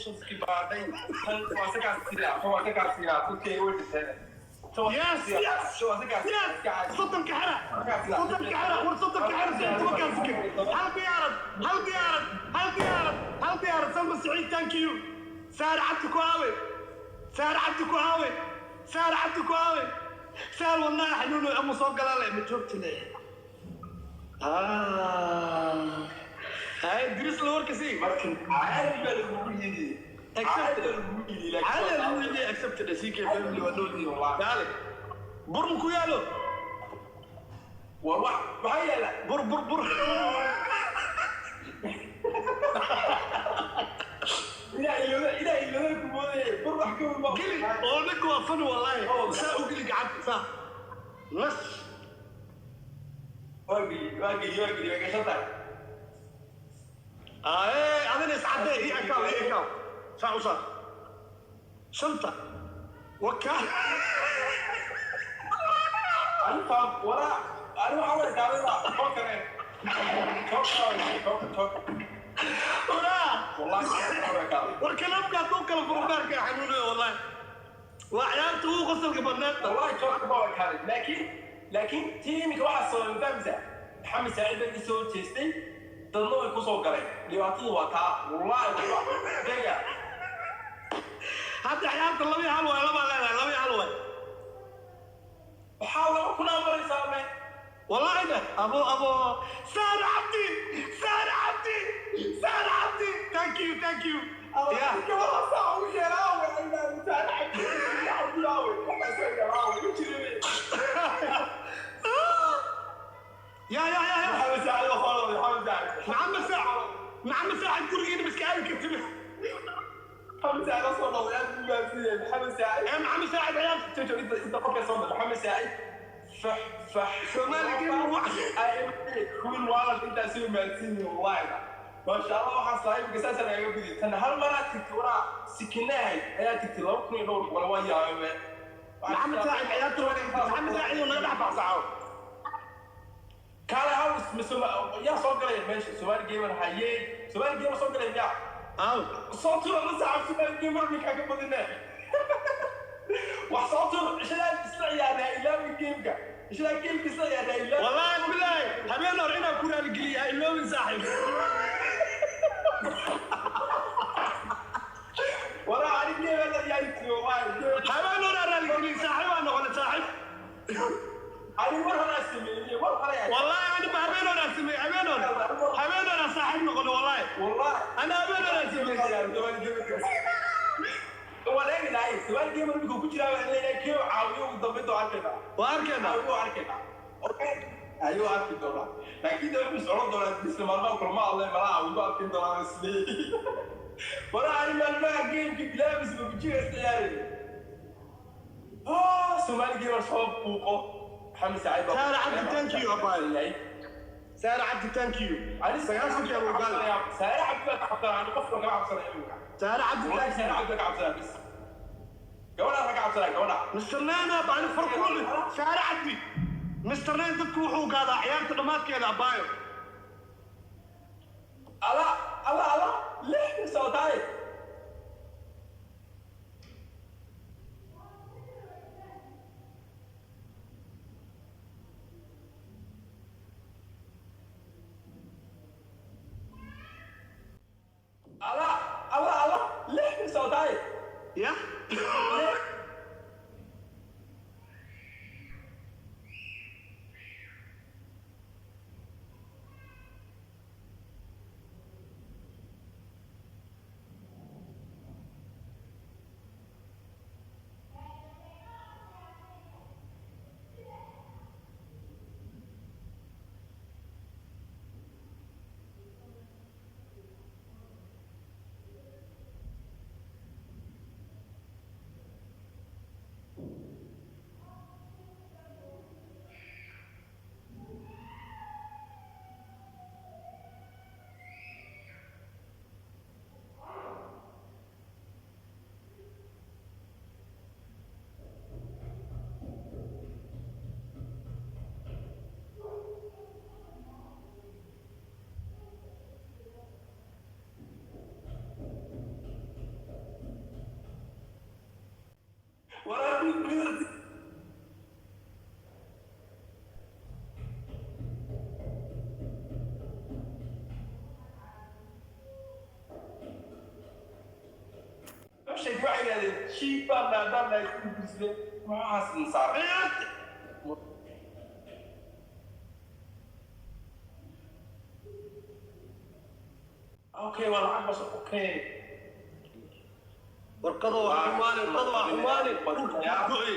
Baadhay tan waa sakaas sidaa, waa sakaas sidaa dadkay way dhinteen. Yes, yes, yes. Soddonka xira, soddonka xira, war soddonka xira, si 10-kaan second. Hal diyaarad, hal diyaarad, hal diyaarad, hal diyaarad. Salma Siciid, thank you. Saar Cabdi ku aawe, Saar Cabdi ku aawe, Saar Cabdi ku aawe, Saar wadnaha xanuuno ama soo galaa le ma joogti le. Hay diris la warka sii. Markan caadi baa lagugu yidhi, caadi baa lagugu yidhi. Caadi lagu yidhi, accepted. CK family waa nool yihiin. Kaale, bur ma ku yaalo? War wax maxaa yaala? Bur, bur, bur. Ilaa ilooda, ilaa ilooda ku moodaya bur wax ka weyn. Geli oo ninka waa fani wallahi. Saa u geli gacanta, saa nas. Waa geli, waa geli, waa geli, waa gashan tahay. Aye, adina iscadee, ii ekaaw, ii ekaaw, saa u saar shanta waka. Ani faam walaa, ani waxaa way kaadada tookane, took took took. Waraa. Wallahi waa kaaday. War kalaamka hadduu kala furo baarka xanuunayo wallahi, waa ciyaarta ugu qosolka badneedta. Wallahi took ma waa kaaday, laakiin tii iminka waxaa soo fahamsa Maxamed Saciid baa kasoo horjeestay, dadna way kusoo galeen. Dhibaatadu waa taa wallahi dega. Hadda ciyaarta 2-1 waay, labaa leedahay, 2-1 waay. Waxaa 2000 maraysaa me. Wallahi ده ابو ابو سار عبدي، سار عبدي، سار عبدي، thank you, thank you. يا Ninka waxaa saa u yeelaa way. يا يا يا يا. Maxamed Saciid waa soo noqday, Maxamed Saciid. محمد ساعد، محمد ساعد، gurigiina iska aadi kartid. Maxamed Saciid waa soo noqday, aad buu mahadsan yahay Maxamed Saciid. يا محمد ساعد عيال. Jojo, inta qofka soo noqday Maxamed Saciid fax fax. Soomaali gamer wax. Queen Wallet intaas u mahadsan yihiin wallahi, maasha Allah. Waxaa saaxiibka saasa lagaga gudiyay tan hal maraa tigtay, waraa sikinahayd ayaa tigtay 2000 iyo dhowr boqol, waa yaabay. محمد ساعد عيالته، محمد ساعد ونga dhex baxsaco. Kaale hawl mise yaa soo galaya meesha? Somali Gamer hayee, Somali Gamer soo galaya miyaa? Aw. Soo tura la saaxiib, Somali Gamer minkaa ka badinee wax soo tur. Cishadaan isla ciyaarnaa, ilaawi gameka, cishadaan gameka isla ciyaarnaa, ilaawi. والله بالله habeen hore inaan ku raaligeliya iloobin saaxiib. Waraa ani game la ciyaari jiray wallahi. Habeen hore aan raaligeliya, saaxiib aan noqonay saaxiib. Ani war horaa sameeyey, war hore. والله انا habeen hore aan sameeyey, habeen hore, habeen hore aan saaxiib noqonay wallahi. Wallahi. انا habeen hore aan sameeyey. Waan eegi lahay Somali Gamer iminka ku jiraa, waan leeyahay kee caawiyo ugu dambeyn doo arkayna. Waa arkayna. Ayuu arkaynaa, okay, ayuu arki doonaa, laakiin de wuxuu socon doonaa isla maalmaha kulma alle malaha wuxuu arkin doonaa isleeyahay. Waraa ani maalmaha gameka bilaabis ma ku jira isla ciyaaraya. Somali Gamer soo buuqo, Maxamed Saciid baa. Saara Cabdi, thank you, abay. Saara Cabdi, thank you. 90 abu gaal. Saara Cabdi baa ka cabsanaa, ani qofka kama cabsanaya iminka. Saara Cabdi. Wallahi Saara Cabdi baa ka cabsanaa bis, gabadhaa ka cabsanaa gabadha. Mr. Nana baan farkuul Saara Cabdi, Mr. Nana dadku wuxuu gaadaa ciyaarta dhammaadkeeda abaayo. Ala ala ala, lix socotaay. Ala ala ala, lix socotaay. Ya. Waxay yidhahdeen shiib baan haddaan nahay Ingiriisle waxaas insaar. Okay, waa lacag bas, okay. Warqado waa xumaani, warqado waa xumaani. Go'ay.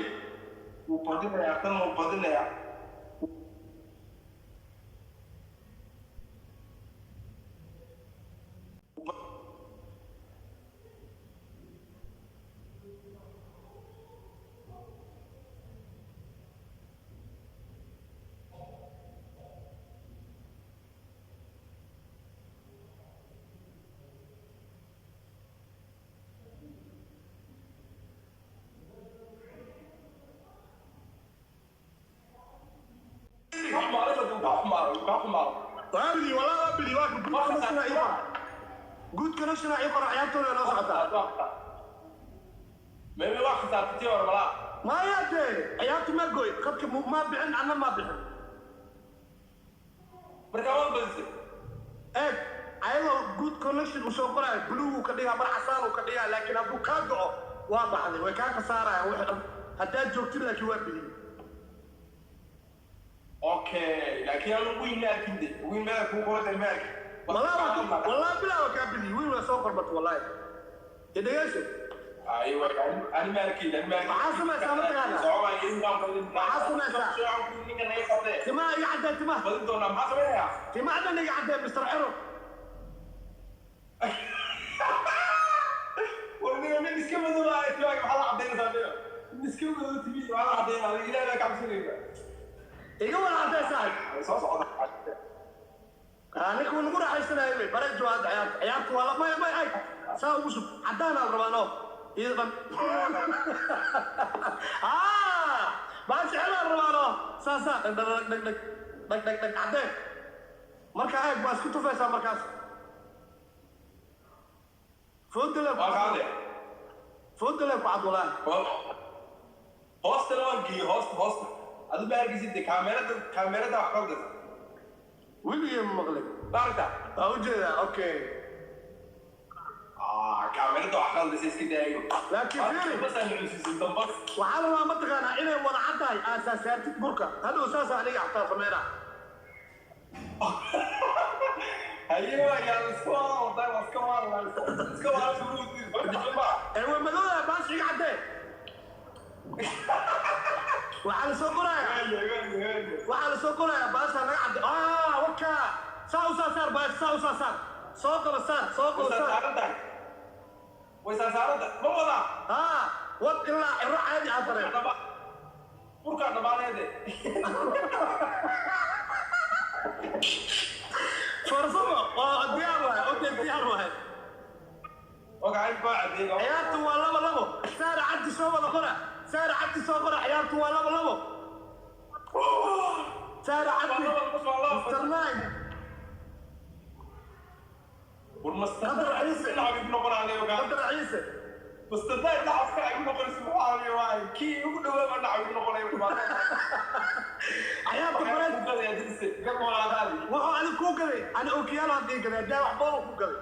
Wuu badinayaa tan, wuu badinayaa. Ka xumaaday, wuu ka xumaaday, wuu ka xumaaday. Waa bidi, walaa waa bidi, waa good connection ii qora. Good connection ii qora, ciyaartooda noo socotaa. Maybe waa khasaartay tii hore malaa. Maya dee, ciyaartu ma goy, qadka ma bixin, anna ma bixin. Marka waa badisay. Eeg, ayadoo good connection uu soo qoraayo, blue uu ka dhigaa, mar casaan uu ka dhigaa, laakiin hadduu kaa go'o waa baxday, way kaa khasaarayaan wixii dhan. Haddaad joogtid laakiin waa bidiyey. Okay, laakiin anu wiin ma arkin de, wiin meel kuu qorantay ma arkin. Walaa waa walaa bilaa waa kaa bidiyey, wiil waa soo qormat wallaahi. Dhegeyso. Aywa, ani ma arkin, ani ma arkin. Maxaa samaysaa mataqaanaa? Maxaa samaysaa? Ninka naga qabtee. Timaha iga caddee, timaha. Badin doonaa, maxaa samaynayaa? Timaha dhan iga caddee, Mr. Cero. War ninka nin iska madow ah, timaaga maxaa la cadaynaysaa niyo? Nin iska madow timihiisa maxaa la cadaynaa? Adiga Ilaahay baa ka cabsanaysa. Iga wada caddee saaxib. Soo socda. Ninka wuu nagu raaxaysanayay wey, barejo hadda ciyaarta. Ciyaartu waa la maya maya ay. Saa ugu shub, caddaan aan rabaa noo. Iyada dhan. Ah, baashi xelaan rabaa noo. Saa saa, dhag dhag dhag dhag dhag dhag dhag caddee. Marka eeg, waa isku tufaysaa markaas. Fooda le ku Waa cad. qaade. Fooda le ku cad walaahi. Hoostana waan geeyey, hoosta, hoosta. Adu ma arkaysid de, kaamerada, kaamerada wax qaldaysa. Weligay ma maqlin. Ma aragtaa? Waa ujeedaa, okay. Ah, kaamerada wax qaldaysa, iska daayo. Laakiin fiiri. Dambas aan cunsiisin, dambas. Waxaa la rabaa mataqaanaa inay wada cad tahay aasasaartid burka. Hadhow saasa aniga xataa sameynaa. Haye, waa yaa iska wada, waa iska wada, iska wada. Ee way madowda, baash iga caddee. Waxaa la soo qorayaa, waxaa la soo qorayaa baasha naga cadde. Ah, wakaa saa u saa saar, baash saa u saa saar, soo qaba saar, soo qaba saar. Way saasaarantahay, ma wadaa? Haa, wad ilaa ciro caadi aad dareen. Burkaa dhamaaneede. Farsamo waa diyaar waay, okay, diyaar waay. Okay, baa cadeey. Ciyaartu waa 2-2. Saara Cabdi soo wada qora, Saara Cabdi soo qora. Ciyaartu waa 2-2. Saara Cabdi, Mr. Nine. War Qadar Ciise. Lacab igu noqonayo ogaa. Qadar Ciise. Mustadaan lacabka igu noqonaysa waxaa waay kii ugu dhawaa baa lacab igu noqonayo. Ciyaarta bareed. Wuxuu adig kuu gaday, ani okiyaalo hadda ii gaday, haddaa wax boolo ku gaday.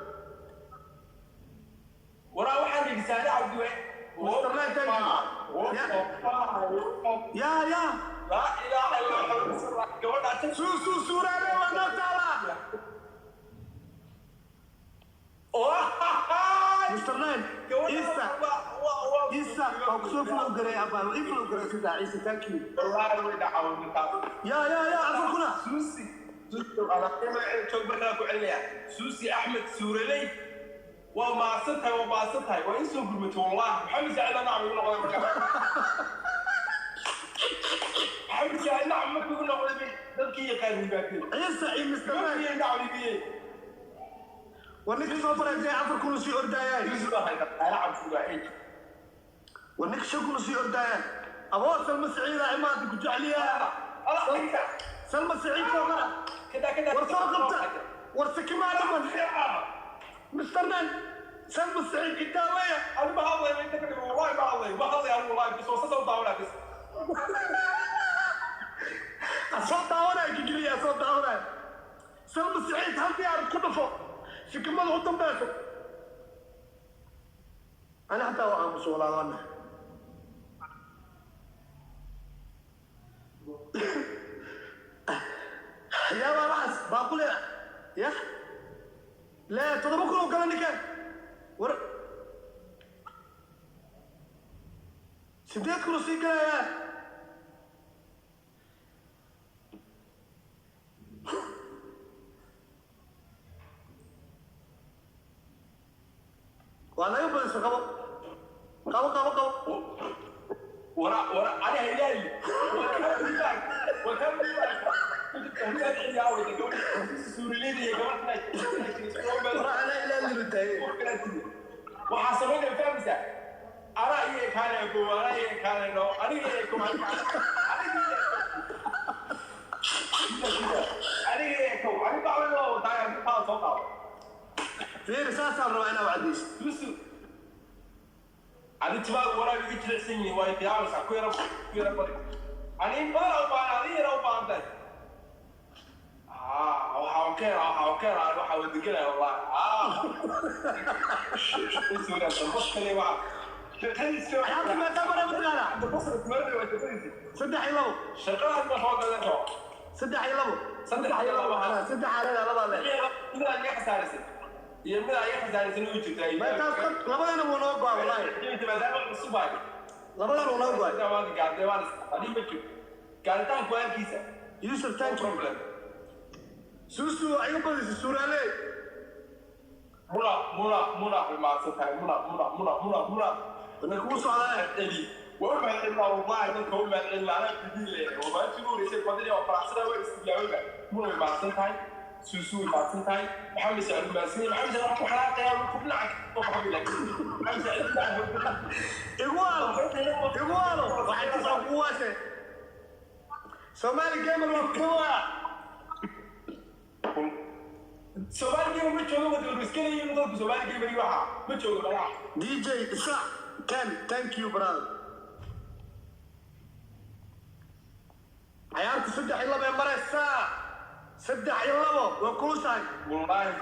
Waraa waxaan yidhi Saare Cabdi waay. Mr. Nine, thank you. Yaa yaa. Laa ilaaha illa Allah, gabadha. Suu suu suuraale waa noo taalaa. Mr. Nine, Isa, Isa, waa kusoo follow garay abaan, ii follow garay sidaa Ciise, thank you. Wallaahi way dhacaa. Yaa yaa yaa, 4000. Suusi, joog, markaa ku celinaya. Suusi Axmed Suuraley, waa mahadsan tahay, waa mahadsan tahay, waa in soo gurmatay wallahi. Maxamed Saacid nacam igu noqday markaa. Maxamed Saacid nacam markuu igu noqday dadkii yaqaanin baa tiri. Ciise iyo Mr. Nine. Dadkii nacam igiyey. War ninka soo bareejay 4000 sii ordaayay. Suusi baa hayda nacam fugaa. War ninka 5000 sii ordaayay. Aboo Salma Siciida imaada ku jecliyaa. Salma Siciid soo qara. Kada kada. War soo qabta. War sikimaa dhiman. Mr. Nine, Salma Siciid idaaweya. Ani ma hadlayo inta ka dhiman, wallahi ma hadlayo, ma hadlayo anigu wallahi, bas waa soo daawanaa bas. Soo daawanaya kigeliya, soo daawanaya. Salma Siciid hal diyaarad ku dhufo. Sikimada u dambeyso. Ani xataa waa aamus. soo laabana. Yaa waxaas baaqule ya lee 7,000 oo gala ninkan war 8,000 oo sii galayaa. Waa laga badisa. Qabo, qabo, qabo, qabo. Wara wara aniga ilaahi War ana ilaahi lutaye. Waxaa samaynaya fahmaysaa anaa iyo kaale ko anaa iyo kaale no aniga iyo ko aniga iyo ko aniga baa loo wadaa taa soo qaado. Fiir, saasaan rabaa inaa wacdiis. Susu adi timaadu waraab iga jilicsan yihiin waa qiyaamaysaa ku yara ku yara bari ani in badan u baahan adi yara u baahan tahay. Waxaa ka hela waxaa ka hela waxaa wadagelaya wallahi shaqadiisa. Ciyaarta meeqaa maray mataqaanaa? 3-2. Shaqadaas ma soo gadan karo. 3-2. 3-2. Saddex aleeda labaa le. Midaa iga khasaaraysay iyo midaa iga khasaaraysay way jirtaa. Meetaas labadana wuu noo go'a wallahi. Maadaama cusub ahay. Labadana wuu noo go'ay. Waan gaadhay waan adii ma jiro gaaditaanku halkiisa. Yusuf, thank you. Problem. Suusu ay u badisay suuraale. Muna muna muna way mahadsan tahay muna muna muna muna muna. Wana kugu socdaa. Celi waa u mahadcelinaa wallahi dadka u mahadcelinaa anaa bidii leeyahay waa maalintii ugu horeysay badani oo faraxsanaa waa istilaawayba. Muna way mahadsan tahay, Suusu way mahadsan tahay, Maxamed Sacid mahadsan yahay. Maxamed Sacid wax ku xanaaqayaa wuu ku dhinaca ka baxay laakiin Maxamed Sacid Igu waalo, igu waalo, waxay ku soo kuwaase Somali gamer waa kuwa. Soomaali gamer ma joogo wada iska leeyihiin dadku Soomaali gamer waxa ma joogo malaha. DJ Isa Ken, thank you brother. Ciyaarta 3-2 ee maraysaa, 3-2 waa kulushahay. Wallahi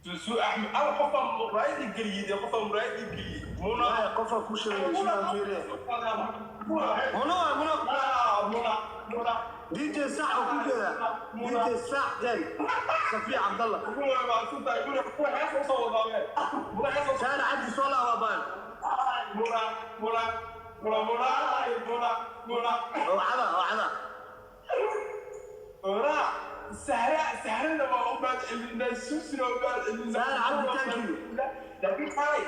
Suusu Axmed al qofa muraayadii geliyey dee qofa muraayadii geliyey muna. Wallahi qofaa kuu sheegay sidaan fiiriye. Muna. Muno waa muno. Muna muna. DJ Sax oo ku jeeda DJ Sax Ken Safiya Cabdallah. Muna mahadsan tahay muna muna hees usoo wadaameen muna hees usoo Saara Cabdi soo laabaa baan. Muna muna muna muna muna muna. Wacda wacda. Muna sahra sahrana waa u mahad celinaa Suusuna u mahad celinaa. Saara Cabdi, thank you. Laakiin xalay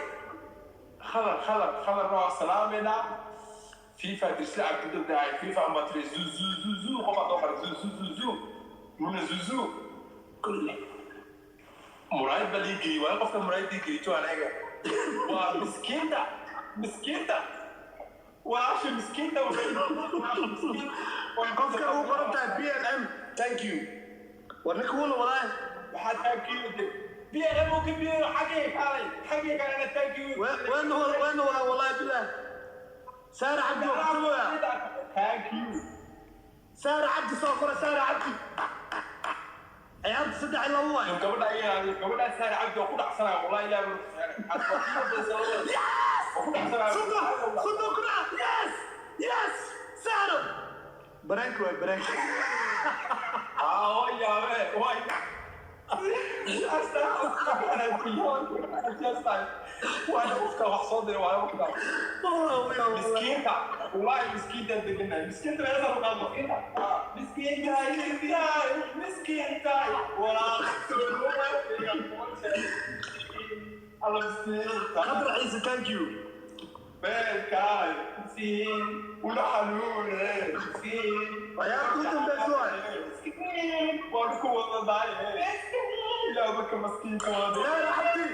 khadar khadar khadar waa salaameynaa FIFA dirsla cabdi dahay FIFA ma tiri zu zu zu zu qof aad oo zu zu zu zu muna zu zu muraayad baa lii geliyey waa qofka muraayad ii geliyey joan ega waa miskiinta miskiinta walaasha miskiinta. Qofka ugu qoran tahay BLM, thank you. War ninka wuuna wadaa. Waxaa thank you BLM uu ka biyo xagee kaalay xagee kaalena thank you. Wayna wada wayna wada wallahi billah Saara Cabdi waa ku tagoya. Thank you. Saara Cabdi soo qora Saara Cabdi. Ciyaarta 3-2 waay. Gabadha ayaa gabadha Saara Cabdi oo ku dhacsanaya wallahi ilaahi Yes. oo ku dhacsanaya. 30 30 ku dhaca. Yes, yes, Saaro barank waay barank. Ah waa yaabe waa waana qofka wax soo diray waana qofka miskiinta wallahi miskiinta deganahay miskiinta meesha ku qaado miskiinta miskiinta miskiinta walaa alla miskiinta. Khadra Ciise, thank you. Beelkaay miskiin ula xanuune miskiin. Ciyaarta ugu dambaysa waay. Miskiin waan ku wada daay ilaa dadka maskiinka wada. Saara Cabdi.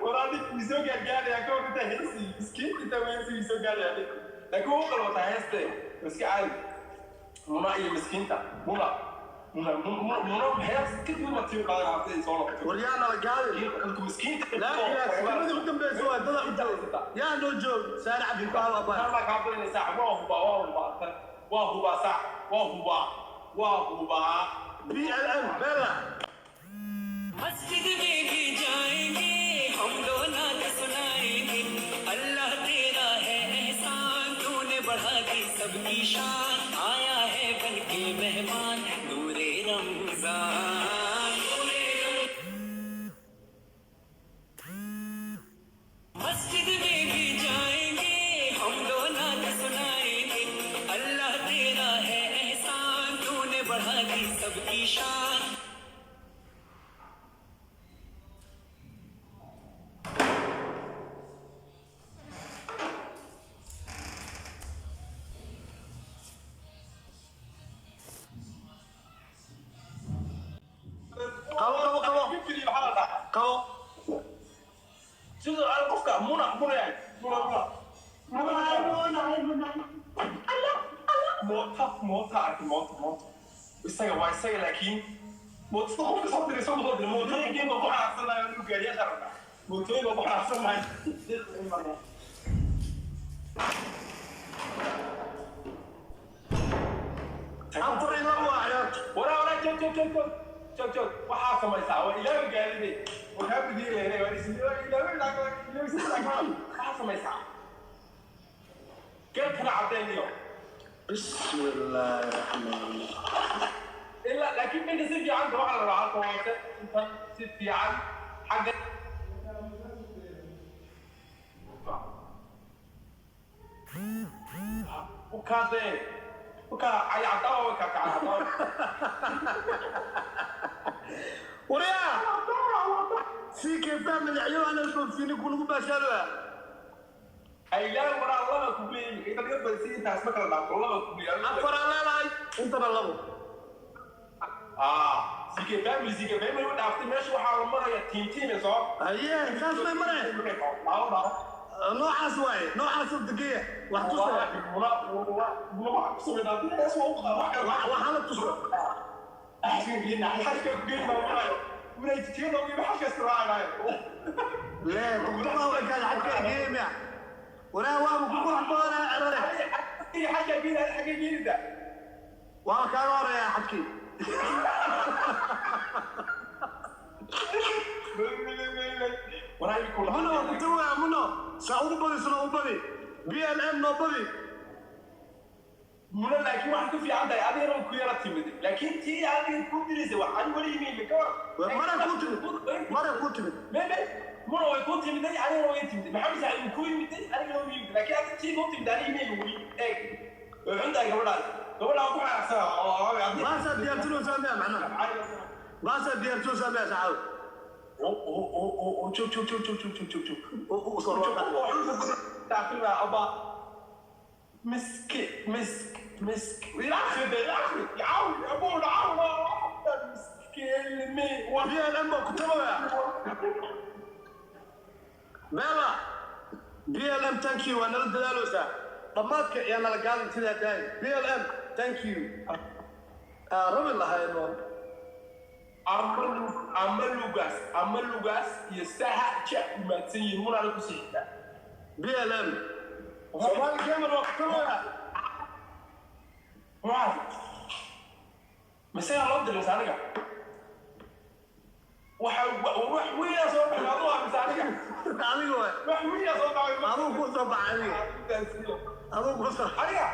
Walaal misoo gaargaaraya ka hor inta heesi miskiinta inta heesi misoo gaaraya laakiin wuu qalwataa heeste iska caadi muna iyo miskiinta muna muna muna muna hees kadib ma tii qaadan haftay soo noqoto. War yaa nala gaadin. Dadka miskiinta. Laa ilaa sekadii ugu dambaysa waay dada u joog yaa noo joog Saara Cabdi ku hawa baan. Tan baa kaa badanaysaa waa hubaa waa hubaa tan waa hubaa sax waa hubaa waa hubaa. BLM Bella. मस्जिद में भी जाएंगे। अल्लाह तेरा है एहसान, तूने बढ़ा दी सबकी शान, आया है बनके मेहमान नूरे रमजान। मस्जिद में भी जाएंगे हम दो नात सुनाएंगे, अल्लाह तेरा है एहसान, तूने बढ़ा दी सबकी शान। Qabo, qabo, qabo. Fikri maxaa la dhahaa? Qabo. Sidoo kale qofka muna muna yahay muna muna moota moota arki moota moota isaga waa isaga, laakiin mootada qofka soo diray soo diray mootooyinkii baa ku xanaaqsanayo, inuu gaariyaasha rabaa, mootooyin baa ku xanaaqsanayo. 4-2 waa ciyaarta. Waraa waraa, joog joog joog joog joog joog, waxaa samaysaa waa ilaawi gaariday, waa kaa bidiyey leeyahay, waa is ilaawi ilaawi, waxaa samaysaa galkana caddeyn iyo Bismi illaahi raxmaani. Ilaa laakiin ninka si fiican waxaa la rabaa halka hoose intan si fiican xagga ukaadee ukaa ay cadaawa ka kaca. Waryaa CK family ciyaar aan foofini ku lagu baashaaloa. Aylaan waraa laba kubley inta laga badisay, intaas ma kala dhaafo laba kubley. Afar aan leedahay, intana labo. Ah, CK family, CK family u dhaaftay meesha, waxaa la maraya team team soo. Haye, saas may mareen. Noocaas waaye, noocaas oo degeya wax tusa. Waxaa la tuso. Lee kukumaa way kaada xagka geemia waraa waaba ku qurux badanaa cerare. Waa kaaga horeeyaa xadkii. Muno waa kutawaya, muno saa ugu badisno u badi, BLM noo badi. Muna, laakiin waxay ku fiican tahay adigana ku yara timid, laakiin tii adiga ku diraysa wax ani weli imayna ka war. Mara ku timid, mara ku timid. Meme muna way ku timiday, anigana way timiday, Maxamed Saciid wuu ku yimiday, anigana wuu yimiday, laakiin adiga tii ku timid aniga imayna weli. Eeg, way xun tahay gabadhaas, gabadhaa ku xanaaqsana oo Baasaa diyaartinaysaa miya macnaha? Baasaa diyaartinaysaa miya saxaaw? Joog joog joog joog joog joog joog. Soo Aba misk misk misk يعاون يعاون ابونا عاون مسكين. BLM baa ku tabaya Bella BLM, thank you, waa nala dadaaleysaa dhammaadka yaa nala gaadin sidaa daay. BLM, thank you, aa rabi lahayn. Ama lugaas ama lugaas iyo saha ja umaadsan yihiin munaana ku sii xigtaa. BLM Somali Gamer waa ku tabaya. Maxaa masagaa loo diray mise aniga? Waxa wax weynaa soo baxay aduu ah mise aniga? Adiga waay. Wax weynaa soo baxay. Adigu ku soo baxay, adiga adigu ku soo. Aniga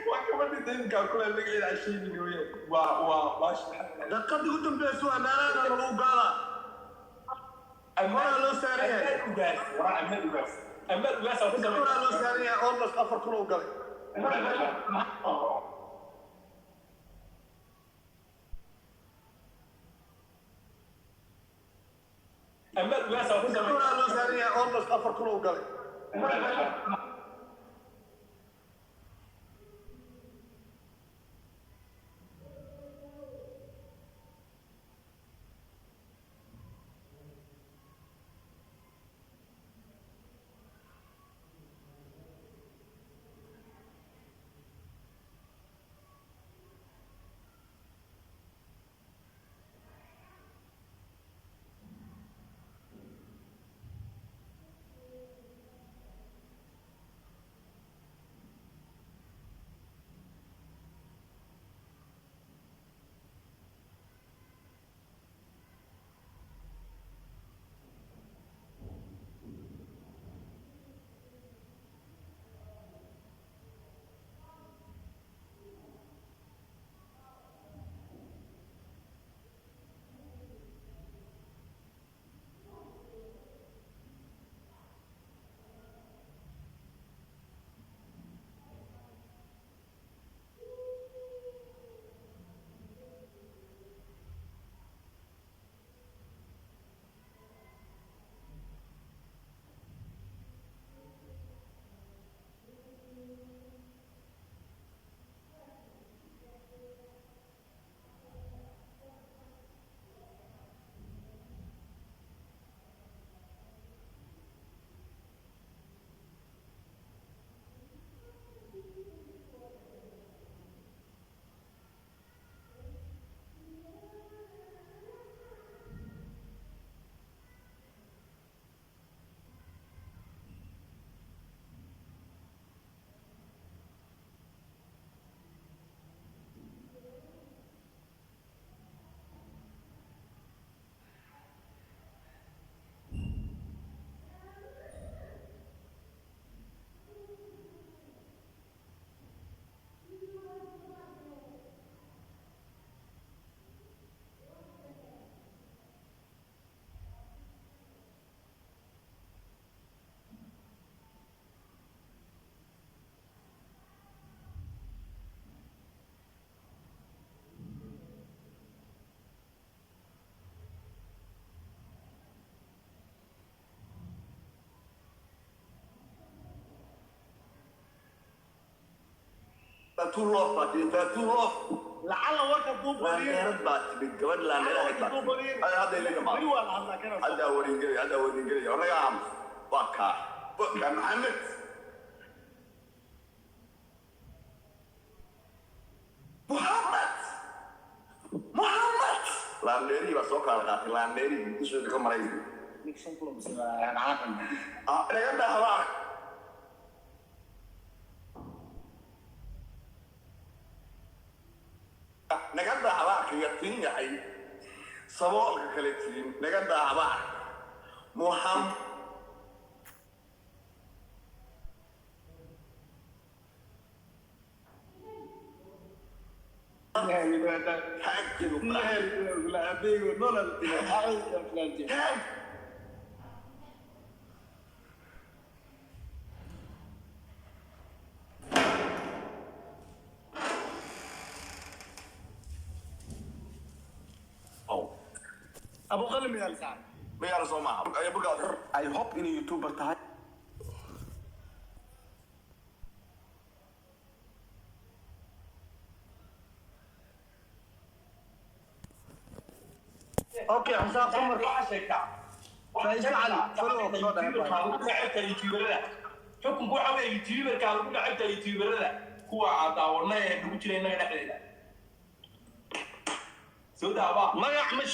waa gabadhi daynkaa kule magaceeda sheegin weye, waa maasha. Daqiiqadii u dambeysay waa meelaha lagu gaadaa. Koraa loo saaran yahay. Amaal ugaas waraa, amaal ugaas, amaal ugaas aa ku Koraa loo saaran yahay, almost 4,000 u galay. Amaal ugaas aa ku Koraa loo saaran yahay, almost 4,000 u galay. Tattoo love baa timid, tattoo love. Lacala warka duu badiyo. Laandeerad baa timid, gabadh laandeerahayd baa timid. Hadda ilay Weli dhamaado. waa la hadlaa kana. Hadda waringelay, hadda waringelay. Onaga aamus. Waa kaa. Waa kaa Maxamed. Muhammad. Muhammad. Laandeerihii baa soo kala qaatay, laandeerihii dushooda ka maray. Ah, naga dhaahbaa. Naga daabaarka yatiin yahay saboolka kale tiin naga daabaar muham. Thank you. Thank Oh. Abu Qalim yaa la Miyaana soo maaha. Ay bugaa. I hope inay youtuber tahay. Okay, xisaab cumar. Waxaa sheegtaa. Faiz Cali, follow up soo dhahay. Lagu nacabta youtuberada. Xukunku waxa weeye youtuberka lagu nacabta youtuberada kuwa aan daawanay ee nagu jira innaga dhexdeeda. Soo daabaa. Magac ma sheeg.